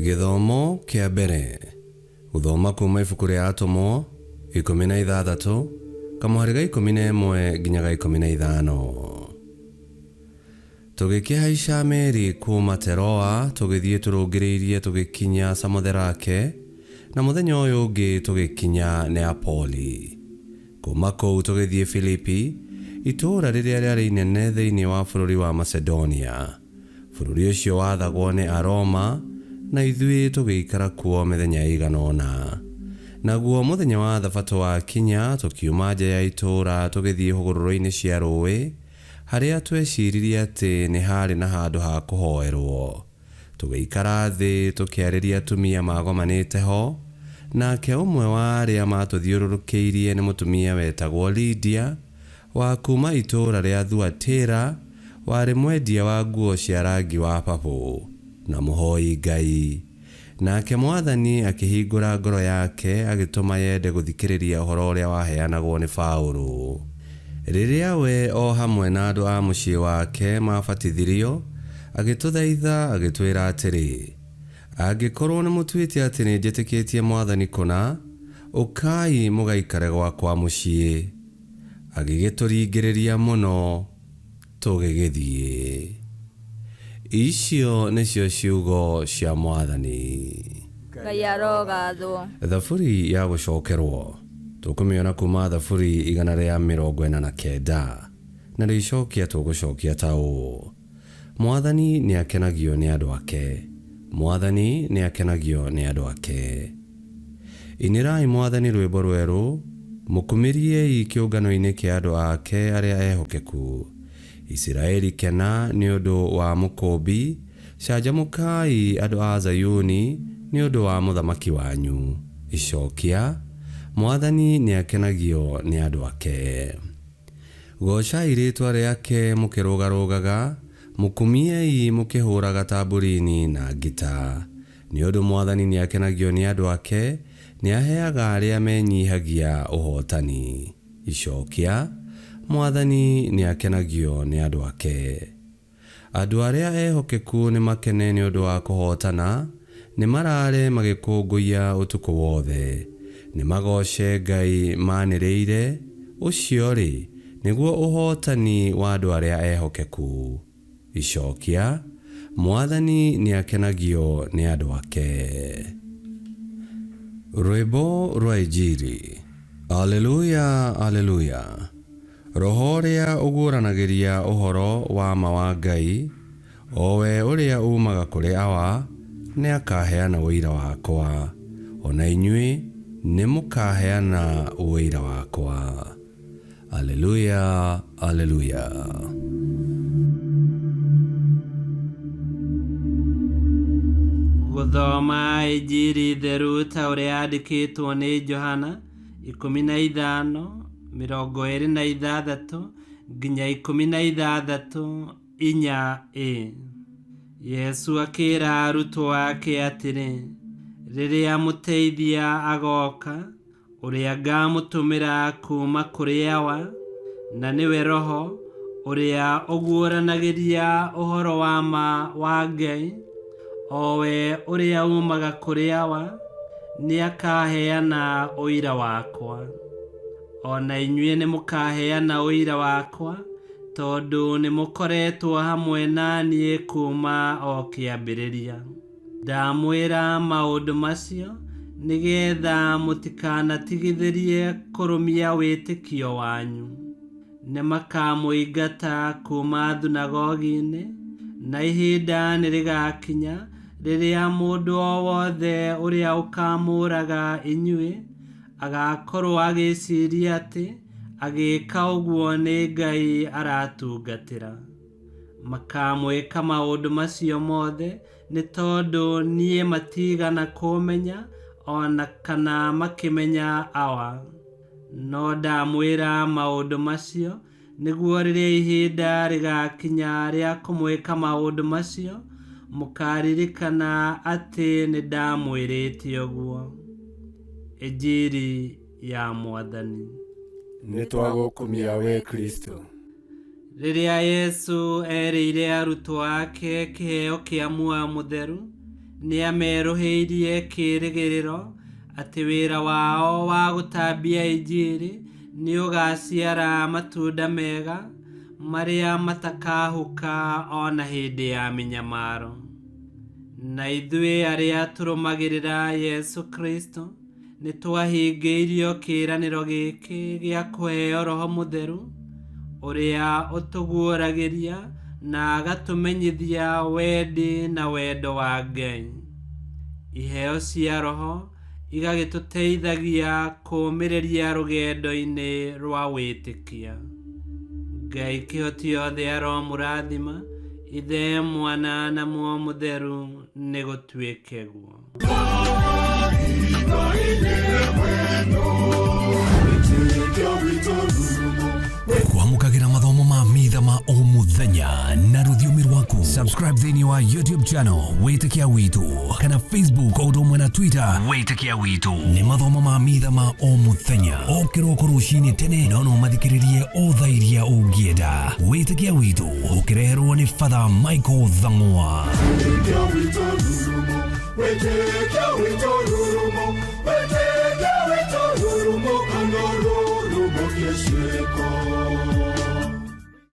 Gĩthomo kĩa mbere. Gũthoma kuma ibuku rĩa Atũmwo 16, kamũhari ga 11 nginya ga 15. Tũgĩkĩhaica meri kuuma Teroa tũgĩthiĩ tũrũngĩrĩirie tũgĩkinya Samotherake, na mũthenya ũyũ ũngĩ tũgĩkinya Neapoli. Kuuma kũu tũgĩthiĩ Filipi, itũũra rĩrĩa rĩarĩ inene thĩinĩ wa bũrũri wa Macedonia. Bũrũri ũcio wathagwo nĩ Aroma, na ithuĩ tũgĩikara kuo mĩthenya ĩigana ũna. Naguo mũthenya wa Thabatũ wakinya, tũkiuma nja ya itũũra tũgĩthiĩ hũgũrũrũ-inĩ cia rũũĩ, harĩa tweciririe atĩ nĩ haarĩ na handũ ha kũhoerwo. Tũgĩikara thĩ tũkĩarĩria atumia maagomanĩte ho, nake ũmwe wa arĩa maatũthiũrũrũkĩirie nĩ mũtumia wetagwo Lidia, wa kuuma itũũra rĩa Thuatira, warĩ mwendia wa nguo cia rangi wa papũ, na mũhoi Ngai. Nake Mwathani akĩhingũra ngoro yake agĩtũma yende gũthikĩrĩria ũhoro ũrĩa waheanagwo nĩ Paũlũ. Rĩrĩa we o hamwe na andũ a mũciĩ wake maabatithirio, agĩtũthaitha agĩtwĩra atĩrĩ, Angĩkorwo nĩmũtuĩte atĩ nĩnjĩtĩkĩtie Mwathani kũna, ũkai mũgaikare gwakwa mũciĩ. Agĩgĩtũringĩrĩria mũno tũgĩgĩthiĩ. Icio nĩcio ciugo cia Mwathani. Ngai arogathwo. Thaburi ya gũcokerwo. Tũkũmĩona kuma Thaburi 149. Narĩo icokia tũgũcokia ta ũũ, Mwathani nĩakenagio nĩ andũ ake, Mwathani nĩakenagio nĩ andũ ake. Inĩrai Mwathani rwĩmbo rwerũ, mũkumĩriei kĩũngano-inĩ kĩa andũ ake arĩa ehokeku. Isiraeli kena nĩ ũndũ wa Mũkũũmbi, canjamũkai andũ a Zayuni nĩ ũndũ wa Mũthamaki wanyu. Icokia, Mwathani nĩakenagio nĩ andũ ake. Goocai rĩĩtwa rĩake mũkĩrũgarũgaga, mũkumiei mũkĩhũũraga tamburini na ngita. Nĩ ũndũ Mwathani nĩakenagio nĩ andũ ake, nĩaheaga arĩa menyiihagia ũhootani. Icokia, Mwathani nĩakenagio nĩ andũ ake. Andũ arĩa ehokeku nĩmakene nĩ ũndũ wa kũhootana, nĩmaraare magĩkũngũiya ũtukũ wothe. Nĩmagooce Ngai maanĩrĩire, ũcio-rĩ, nĩguo ũhootani wa andũ arĩa ehokeku. Icokia, Mwathani nĩakenagio nĩ andũ ake. Rwĩmbo rwa Injiri. Aleluya, Aleluya. Roho ũrĩa ũguũranagĩria ũhoro wa ma wa Ngai, o we ũrĩa uumaga kũrĩ Awa, nĩakaheana ũira wakwa. O na inyuĩ nĩmũkaheana ũira wakwa. Aleluya, Aleluya. Gũthoma Injiri theru ta ũrĩa yandĩkĩtwo nĩ Johana 15, 26 nginya 16, 4a. Yesu akĩra arutwo ake atĩrĩ, Rĩrĩa mũteithia agoka, ũrĩa ngaamũtũmĩra kuuma kũrĩ Awa, na nĩwe Roho, ũrĩa ũguũranagĩria ũhoro wa ma wa Ngai, o we ũrĩa uumaga kũrĩ Awa, nĩakaheana ũira wakwa. O na inyuĩ nĩmũkaheana ũira wakwa, tondũ nĩmũkoretwo hamwe na niĩ kuuma o kĩambĩrĩria. Ndamwĩra maũndũ macio nĩgeetha mũtikanatigithĩrie kũrũmia wĩtĩkio wanyu. Nĩmakamũingata kuuma thunagogi-inĩ, na ihinda nĩrĩgakinya rĩrĩa mũndũ o wothe ũrĩa ũkaamũũraga inyuĩ agaakorwo agĩĩciiria atĩ agĩĩka ũguo nĩ Ngai aratungatĩra. Makaamwĩka maũndũ macio mothe nĩ tondũ niĩ matiigana kũũmenya o na kana makĩmenya Awa. No ndamwĩra maũndũ macio nĩguo rĩrĩa ihinda rĩgaakinya rĩa kũmwĩka maũndũ macio, mũkaaririkana atĩ nĩndamwĩrĩte ũguo. Injiri ya Mwathani. Nĩtwagũkumia wee Kristũ. Rĩrĩa Yesu erĩire arutwo ake kĩheo kĩa muoyo mũtheru, Nĩamerũhĩirie kĩĩrĩgĩrĩro atĩ wĩra wao wa gũtambia Injiri nĩũgaciara matunda mega marĩa matakahuka ona hĩndĩ ya mĩnyamaro. Na ithuĩ arĩa tũrũmagĩrĩra Yesu Kristo nĩtwahingĩirio kĩĩranĩro gĩkĩ gĩa kũheo Roho Mũtheru ũrĩa ũtũguũragĩria na agatũmenyithia wendi na wendo wa Ngai. Iheo cia Roho igagĩtũteithagia kũũmĩrĩria rũgendo-inĩ rwa wĩtĩkia. Ngai kĩhoti yothe aromũrathima, Ithe, Mwana na Muoyo Mũtheru, nĩgũtuĩke guo. Kwamũkagĩra mathomo ma mitha ma o mũthenya na rũthiomi rwaku. Subscribe thĩinĩ wa YouTube channel Wĩtĩkia Witũ kana Facebook o ũndũ ũmwe na Twitter Wĩtĩkia Witũ. Nĩ mathomo ma mitha ma o mũthenya o kĩroko rũcinĩ tene, no no mathikĩrĩrie o thaa iria ũngĩenda. Wĩtĩkia Witũ ũkĩreherwo nĩ Father Michael Thang'wa. Wĩtĩkia witũ rurumo, wĩtĩkia witũ rurumo, kana rurumo kĩciĩko.